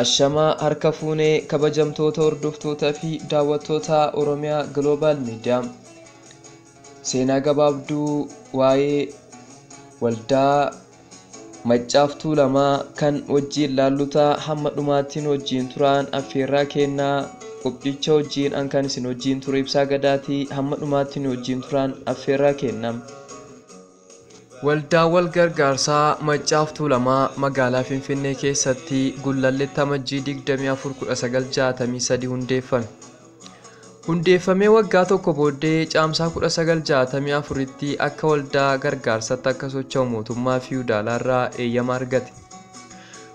Ashamaa harka fuunee kabajamtoota hordoftoota fi daawwattoota Oromiyaa Global Media. Seenaa gabaabduu waa'ee waldaa Maccaaf Tuulamaa kan wajjiin laallutaa hamma dhumaattiin wajjiin turaan affeerraa kennaa. Qophicha wajjiin an kan isin wajjiin ture Ibsaa Gadaatii hamma dhumaattiin wajjiin turaan affeerraa kennaa. Waldaan wal gargaarsaa Maccaaf Tuulamaa magaalaa Finfinnee keessatti Gullalleetti Amajjii 24, 1963 hundeeffame. Hundeeffamee waggaa tokko booddee Caamsaa 1964tti akka waldaa gargaarsaatti akka socho'u mootummaa Fiwudaalaarraa eeyyama argate.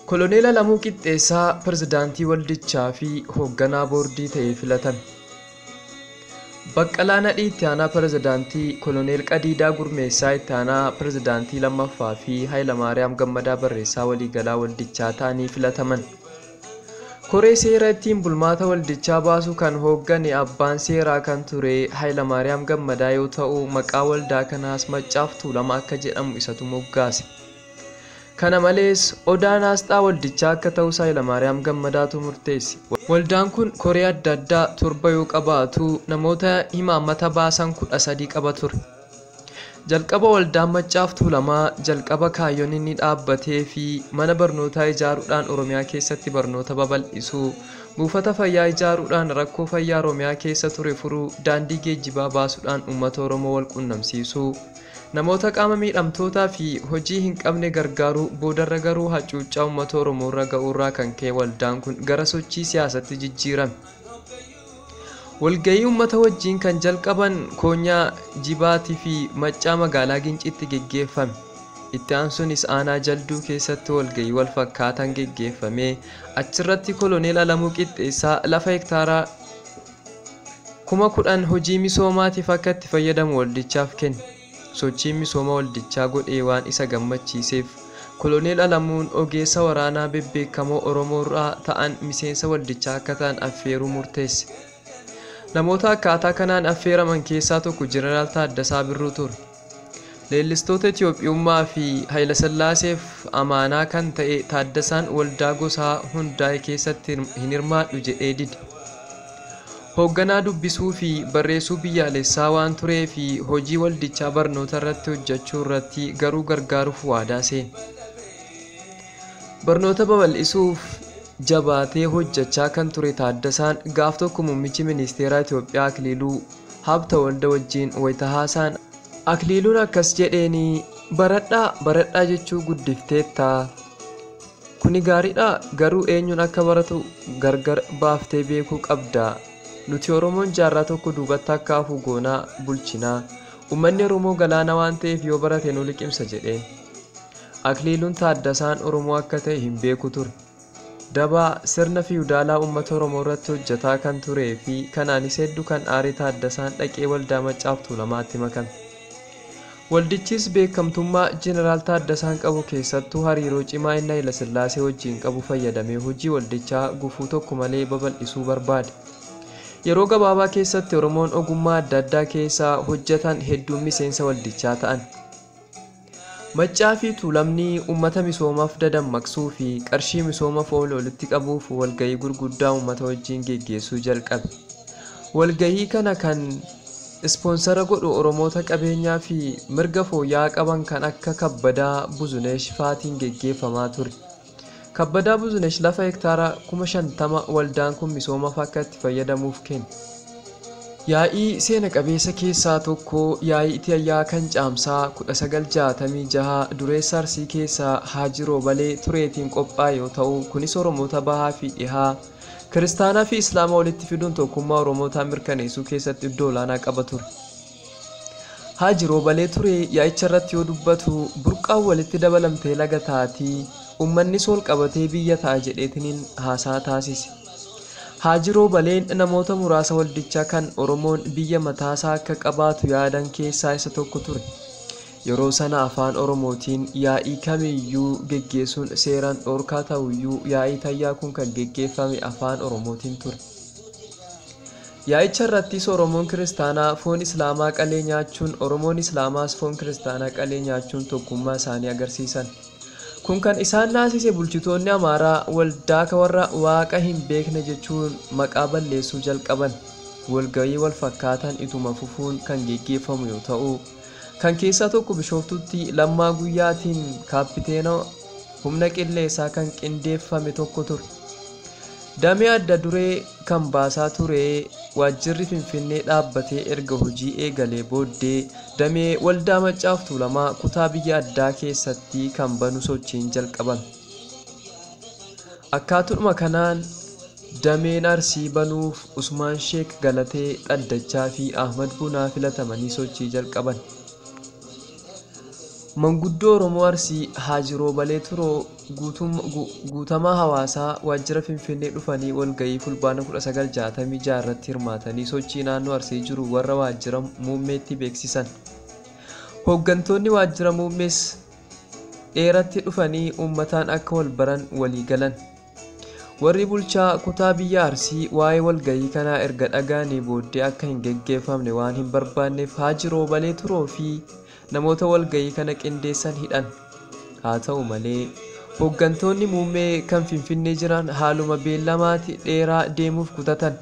Koloneel Alamuu Qixxeessaa pirezidaantii waldichaa fi hoogganaa boordii ta'ee filatame. Baqqalaa Nadhii itti aanaa pirezidaantii, Koloneel Qadiidaa Gurmeessaa itti aanaa pirezidaantii lammaffaa fi Hayilamaariyaam Gammadaa barreessaa waliigalaa waldichaa ta'anii filataman. Koree seera ittiin bulmaata waldichaa baasu kan hooggane abbaan seeraa kan ture Hayilamaariyaam Gammadaa yoo ta'u, maqaa waldaa kanaas Maccaaf Tuulamaa akka jedhamu isatu moggaase. Kana malees odaan asxaa waldichaa akka ta'us Hayilamaariyaam Gammadaatu murteesse. Waldaan kun koree adda addaa 7 yoo qabaatu namoota himaammata baasan 13 qaba ture. Jalqaba waldaan Maccaaf Tuulamaa jalqaba kaayyoon inni dhaabbatee fi mana barnootaa ijaaruudhaan Oromiyaa keessatti barnoota babal'isuu, buufata fayyaa ijaaruudhaan rakkoo fayyaa Oromiyaa keessa ture furuu, daandii geejjibaa baasuudhaan uummata Oromoo wal qunnamsiisuu, namoota qaama miidhamtootaa fi hojii hin qabne gargaaruu, boodarra garuu hacuuccaa uummata Oromoo irra ga'uurraa kan ka'e waldaan kun gara sochii siyaasatti jijjiirame. Walga'ii uummata wajjiin kan jalqaban koonyaa Jibaatii fi Maccaa magaalaa Ginciitti geggeeffame. Itti aansuunis aanaa Jalduu keessatti walga'ii wal fakkaataan geggeeffame. Achirratti Koloneel Alamuu Qixxeessaa lafa hektaaraa 10,000 hojii misoomaatiif akka itti fayyadamu waldichaaf kenne. Sochiin misooma waldichaa godhee waan isa gammachiiseef Koloneel Alamuun ogeessa waraanaa bebbeekamoo Oromoorraa ta'an miseensa waldichaa akka ta'an affeeruu murteesse. Namoota akkaataa kanaan affeeraman keessaa tokko Jeneraal Taaddasaa Birruu ture. Leellistoota Itiyoophiyummaa fi Hayilasillaaseef amaanaa kan ta'e Taaddasaan waldaa gosaa hundaa'e keessatti hin hirmaadhu jedhee dide. Hoogganaa dubbisuu fi barreessuu biyyaalessaa waan turee fi hojii waldichaa barnoota irratti hojjechuu irratti garuu gargaaruuf waadaa seene. Barnoota babal'isuuf jabaatee hojjechaa kan ture Taaddasaan gaaf tokko muummichi ministeeraa Itiyoophiyaa Akiliiluu Habtawalda wajjin wayita haasa'an Akiliiluun akkas jedheeni, baradhaa baradhaa jechuu guddifteetta. Kuni gaariidha, garuu eenyuun akka baratu gargar baaftee beekuu qabda. Nuti Oromoon jaarraa tokko duubatti akka hafu goonaa bulchinaa. Uummanni Oromoo galaana waan ta'eef yoo barate nu liqimsa jedheen. Akiliiluun Taaddasaan Oromoo akka ta'e hin beeku ture. Dabaa sirna fiwudaalaa uummata Oromoo irratti hojjetaa kan turee fi kanaanis hedduu kan aare Taaddasaan dhaqee waldaa Maccaaf Tuulamaatti makame. Waldichis beekamtummaa Jeneraal Taaddasaan qabu keessattuu hariiroo cimaa inni Hayilasillaasee wajjin qabu fayyadamee hojii waldichaa gufuu tokko malee babal'isuu barbaade. Yeroo gabaabaa keessatti Oromoon ogummaa adda addaa keessaa hojjetan hedduun miseensa waldichaa ta'an. Maccaa fi Tuulamni uummata misoomaaf dadammaqsuu fi qarshii misoomaaf oolu walitti qabuuf walga'ii gurguddaa uummata wajjin geggeessuu jalqabe. Walga'ii kana kan ispoonsara godhu Oromoota qabeenyaa fi mirga fooyya'aa qaban kan akka Kabbadaa Buzuneesh faatiin geggeeffamaa ture. Kabbadaa Buzuneesh lafa hektaara 50,000 waldaan kun misoomaaf akka itti fayyadamuuf kenne. Yaa'ii seena qabeessa keessaa tokko yaa'ii Itiyayyaa kan Caamsaa 1966 dureessa Arsii keessaa Haaji Roobalee Tureetiin qophaa'e yoo ta'u, kunis Oromoota bahaa fi dhihaa, Kiristaanaa fi Islaama walitti fiduun tokkummaa Oromootaa mirkaneessuu keessatti iddoo olaanaa qaba ture. Haaji Roobalee Turee yaa'icha irratti yoo dubbatu, burqaan walitti dabalamtee laga taatii, uummannis wal qabatee biyya ta'a jedheetiniin haasaa taasise. Haaji Roobaleen namoota muraasa waldichaa kan Oromoon biyya mataasaa akka qabaatu yaadan keessaa isa tokko ture. Yeroo sana afaan Oromootiin yaa'ii kamiyyuu geggeessuun seeraan dhoorkaa ta'uyyuu yaa'ii tayyaa kun kan geggeeffame afaan Oromootiin ture. Yaa'icha irrattis Oromoon kiristaanaa foon Islaamaa qalee nyaachuun, Oromoon Islaamaas foon kiristaanaa qalee nyaachuun tokkummaa isaanii agarsiisan. Kun kan isaan naasise bulchitoonni Amaaraa waldaa warra waaqa hin beekne jechuun maqaa balleessuu jalqaban. Walga'ii wal fakkaataan ituma fufuun kan geggeeffamu yoo ta'u, kan keessaa tokko Bishooftutti Lammaa Guyyaatiin kaappiteena humna qilleensaa kan qindeeffame tokko ture. Damee adda duree kan baasaa ture waajjirri Finfinnee dhaabbatee erga hojii eegalee booddee damee waldaa Maccaaf Tuulamaa kutaa biyya addaa keessatti kan banu sochiin jalqabame. Akkaatuma kanaan dameen Arsii banuuf Usmaan Sheek Galatee Xaddachaa fi Ahmad Bunaa filatamanii sochii jalqaban. Manguddoo Oromoo Arsii Haaji Roobalee Turoo guutamaa hawaasaa waajjira Finfinnee dhufanii walga'ii fulbaana 1966 irratti hirmaatanii sochii naannoo Arsii jiru warra waajjira muummeetti beeksisan. Hooggantoonni waajjira muummees dheeratti dhufanii uummataan akka wal baran walii galan. Warri bulchaa kutaa biyya Arsii waa'ee walga'ii kanaa erga dhaga'anii booddee akka hin geggeeffamne waan hin barbaanneef Haaji Roobalee Turoo fi namoota walga'ii kana qindeessan hidhan. Haa ta'u malee hooggantoonni muummee kan Finfinnee jiran haaluma beellamaatti dheeraa deemuuf kutatan.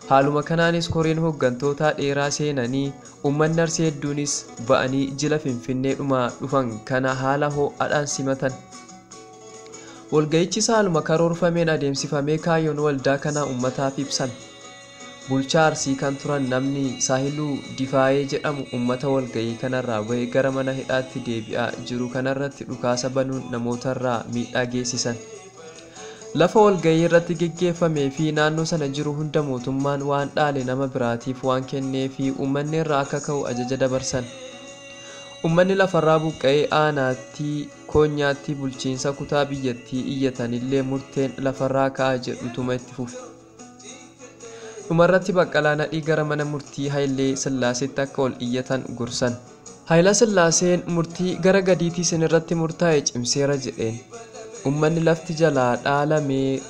Haaluma kanaanis koreen hooggantootaa dheeraa seenanii uummanni Arsii hedduunis ba'anii jila Finfinnee dhumaa dhufan kana haala ho'aadhaan simatan. Walga'ichis haaluma karoorfameen adeemsifamee kaayyoon waldaa kanaa uummataaf ibsame. Bulchaa Arsii kan turan namni Saahiluu Difaayee jedhamu uummata walga'ii kanarraa bahee gara mana hidhaatti deebi'aa jiru kanarratti dhukaasa banuun namootarraa miidhaa geessisan. Lafa walga'ii irratti geggeeffamee fi naannoo sana jiru hunda mootummaan waan dhaale nama biraatiif waan kennee fi uummanni irraa akka ka'u ajaja dabarsan. Uummanni lafarraa buqqa'ee aanaatti koonyaatti bulchiinsa kutaa biyyattii iyyatanillee murteen lafarraa ka'aa jedhutuma itti fufe. Dhumarratti Baqqalaa Nadhii gara mana murtii Hayilee Sillaaseetti akka ol iyyatan gorsan. Haayila Sillaaseen murtii gara gadiitii isinirratti murtaa'e cimseera jedheen. Uummanni lafti jalaa dhaalamee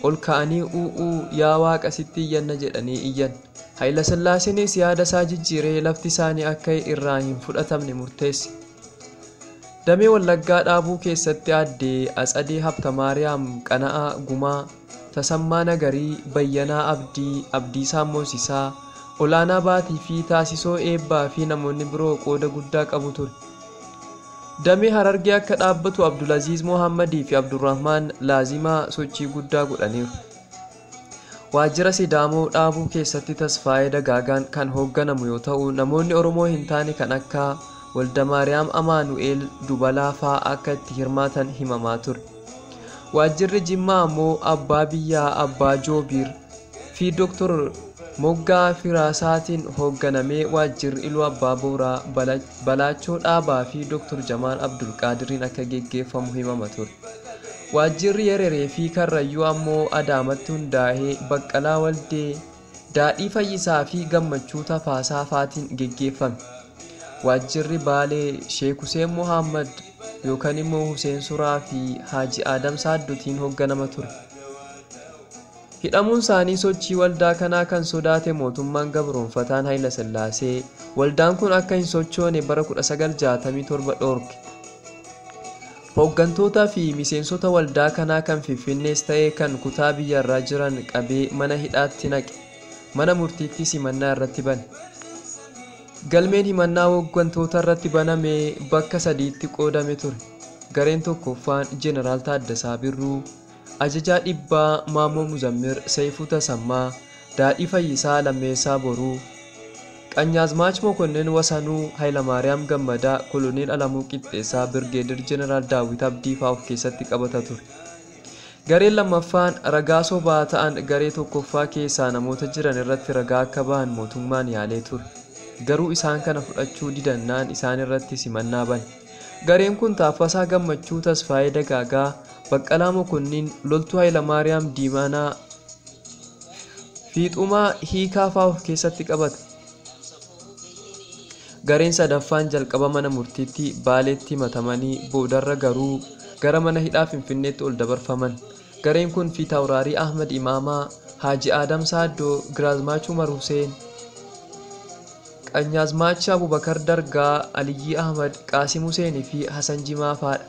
ol ka'anii u'uu yaa waaqa sitti iyyanna jedhanii iyyan. Haayila Sillaaseenis yaada isaa jijjiiree lafti isaanii akka irraa hin fudhatamne murteesse. Damee Wallaggaa dhaabuu keessatti aaddee Atsadee Habtamaariyaam Qana'aa Gumaa, Tasammaa Nagarii, Bayyanaa Abdii, Abdiisaa Moosisaa, Olaanaa Baatii fi Taasisoo Eebbaa fi namoonni biroo qooda guddaa qabu ture. Damee Harargee akka dhaabbatu Abdulaziz Mohammadii fi Abdurrahmaan Laazimaa sochii guddaa godhaniiru. Waajjira Sidaamoo dhaabuu keessatti Tasfaayee Dagaagaan kan hoogganamu yoo ta'u, namoonni Oromoo hin taane kan akka Waldamaariyaam Amaanu'eel Dubalaa fa'aa akka itti hirmaatan himamaa ture. Waajjirri Jimmaa ammoo Abbaa Biyyaa Abbaa Joobiir fi Dr. Moggaa Firaasaatiin hoogganamee waajjirri Iluu Abbaa Booraa Balaachoo Dhaabaa fi Dr. Jamaal Abdulqaadiriin akka geggeeffamu himama ture. Waajjirri Yereree fi Karrayyuu ammoo Adaamatti hundaa'ee Baqqalaa Waldee, Daadhii Fayyisaa fi Gammachuu Tafaasaa faatiin geggeeffame. Waajjirri Baalee Sheek Huseen Mohammad yookaan immoo Huseen Suraa fi Haaji Adam Saaddotiin hoogganama ture. Hidhamuun isaanii sochii waldaa kanaa kan sodaate mootummaan gabroonfataan Haayila Sillaasee waldaan kun akka hin sochoone bara 1967 dhoorke. Hooggantootaa fi miseensota waldaa kanaa kan Finfinnees ta'ee kan kutaa biyyarraa jiran qabee mana hidhaatti naqe. Mana murtiitti himannaa irratti bane. Galmeen himannaa hooggantoota irratti baname bakka sadiitti qoodame ture. Gareen tokkoffaan Jeneraal Taaddasaa Birruu, Ajajaa Dhibbaa Maammoo Muzammir, Seifuu Tasammaa, Daadhii Fayyisaa Lammeessaa Boruu, Qanyaazmaach Mokonnin Wasanuu, Hayilamaariyaam Gammadaa, Koloneel Alamuu Qixxeessaa, Birgeedir Jeneraal Daawit Abdii fa'aa of keessatti qabata ture. Gareen lammaffaan ragaa sobaa ta'an garee tokkoffaa keessaa namoota jiran irratti ragaa akka bahan mootummaan yaalee ture. Garuu isaan kana fudhachuu didannaan isaan irratti simannaa bane. Gareen kun Taaffasaa Gammachuu, Tasfaayee Dagaagaa, Baqqalaa Mokonnin, Loltuu Hayilamaariyaam Diimanaa, Fiixumaa Hiikaa fa'aa of keessatti qabata. Gareen sadaffaan jalqaba mana murtiitti Baaleetti himatamanii boodarra garuu gara mana hidhaa Finfinneetti ol dabarfaman. Gareen kun Fiitawuraarii Ahmad Imaamaa, Haaji Adam Saaddoo, Giraazmaach Umar Huseen, Qanyaazmaach Abubakar Dargaa, Aliyyii Ahmad, Qaasim Huseenii fi Hasan Jimaa fa'aadha.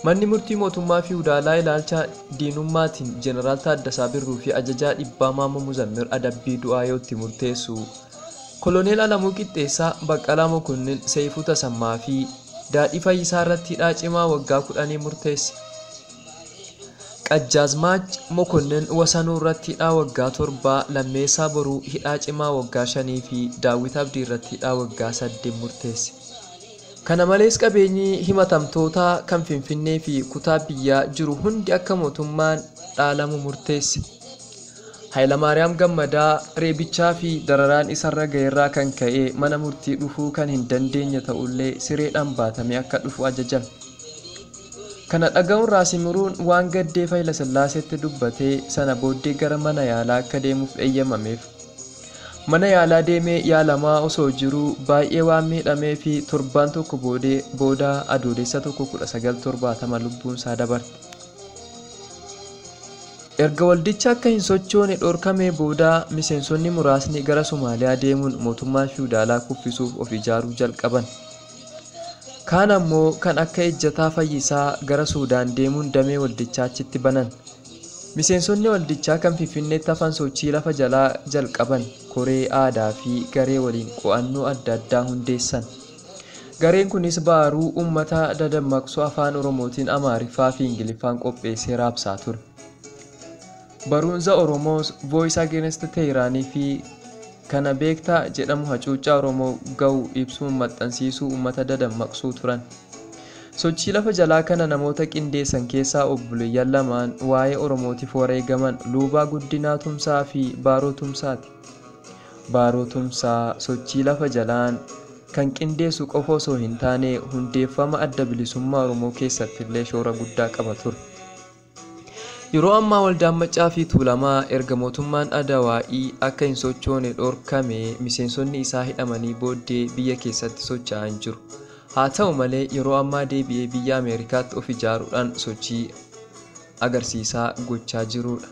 Manni murtii mootummaa Fiwudaalaa ilaalcha diinummaatiin Jeneraal Taaddasaa Birruu fi ajajaa dhibbaa Maammoo Muzammir adabbii du'aa yoo itti murteessu, Koloneel Alamuu Qixxeessaa, Baqqalaa Mokonnin, Seeyifuu Tasammaa fi Daadhii Fayyisaa irratti hidhaa cimaa waggaa 10 murteesse. Qajjaazmaach Mokonnin Wasanuu irratti hidhaa waggaa 7, Lammeessaa Boruu hidhaa cimaa waggaa 5 fi Daawwit Abdii irratti hidhaa waggaa 8 murteesse. Kana malees qabeenyi himatamtootaa kan Finfinnee fi kutaa biyyaa jiru hundi akka mootummaan dhaalamu murteesse. Hayilamaariyaam Gammadaa reebichaa fi dararaan isarra ga'erraa kan ka'e mana murtii dhufuu kan hin dandeenye ta'ullee sireedhaan baatamee akka dhufu ajajame. Kana dhaga'uun Raasimiruun waan gaddeef Hayilasillaaseetti dubbatee sana booddee gara mana yaalaa akka deemuuf eeyyamameef. Mana yaalaa deemee yaalamaa osoo jiruu baay'ee waan miidhamee fi torbaan tokko booda Adoolessa 1, 1970 lubbuun isaa dabarte. Erga waldichi akka hin sochoone dhorkamee booda miseensonni muraasni gara Somaaliyaa deemuun mootummaa Fiwudaalaa kuffisuuf of ijaaruu jalqaban. Kaan ammoo kan akka Ejjataa Fayyisaa gara Suudaan deemuun damee waldichaa achitti banan. Miseensonni waldichaa kan Finfinneetti hafan sochii lafa jalaa jalqaban, koree aadaa fi garee waliin qo'annoo adda addaa hundeessan. Gareen kunis baaruu uummata dadammaqsu afaan Oromootiin, Amaariffaa fi Ingiliffaan qopheessee raabsaa ture. Baruunza Oromoos, Voice Against Teehiraanii fi Kana Beektaa jedhamu hacuuccaa Oromoo ga'u ibsuun maxxansiisuu uummata dadammaqsuu turan. Sochii lafa jalaa kana namoota qindeessan keessaa obboleeyyan lamaan waa'ee Oromootiif wareegaman Luubaa Guddinaa Tumsaa fi Baaroo Tumsaati. Baaroo Tumsaa sochii lafa jalaan kan qindeessu qofa osoo hin taane hundeeffama Adda Bilisummaa Oromoo keessattillee shoora guddaa qaba ture. Yeroo ammaa waldaan Maccaa fi Tuulamaa erga mootummaan Adawaa'ii akka hin sochoone dhorkame miseensonni isaa hidhamanii booddee biyya keessatti socho'aa hin jiru. Haa ta'u malee yeroo ammaa deebi'ee biyya Ameerikaatti of ijaaruudhaan sochii agarsiisaa gochaa jirudha.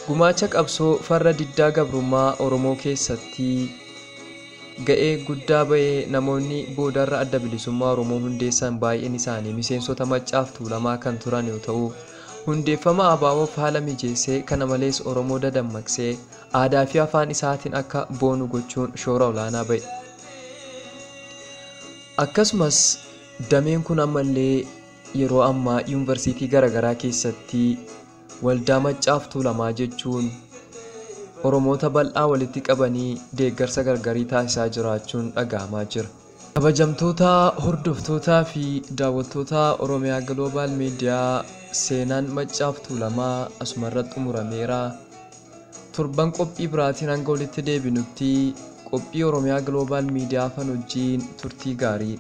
Gumaacha qabsoo farra diddaa gabrummaa Oromoo keessatti ga'ee guddaa ba'ee namoonni boodarra Adda Bilisummaa Oromoo hundeessan baay'een isaanii miseensota Maccaaf Tuulamaa kan turan yoo ta'u, hundeeffama ABO'f haala mijeessee kana malees Oromoo dadammaqsee aadaa fi afaan isaatiin akka boonu gochuun shoora olaanaa ba'e. Akkasumas dameen kun ammallee yeroo ammaa yuunivarsiitii garaagaraa keessatti waldaa Maccaaf Tuulamaa jechuun Oromoota bal'aa walitti qabanii deeggarsa gargarii taasisaa jiraachuun dhaga'amaa jira. Kabajamtoota hordoftootaa fi daawwattoota Oromiyaa Global Media seenaan Maccaaf Tuulamaa asumarratti xumurameera. Torban qophii biraatiin hanga walitti deebinutti qophii Oromiyaa Global Media fan wajjin turtii gaarii.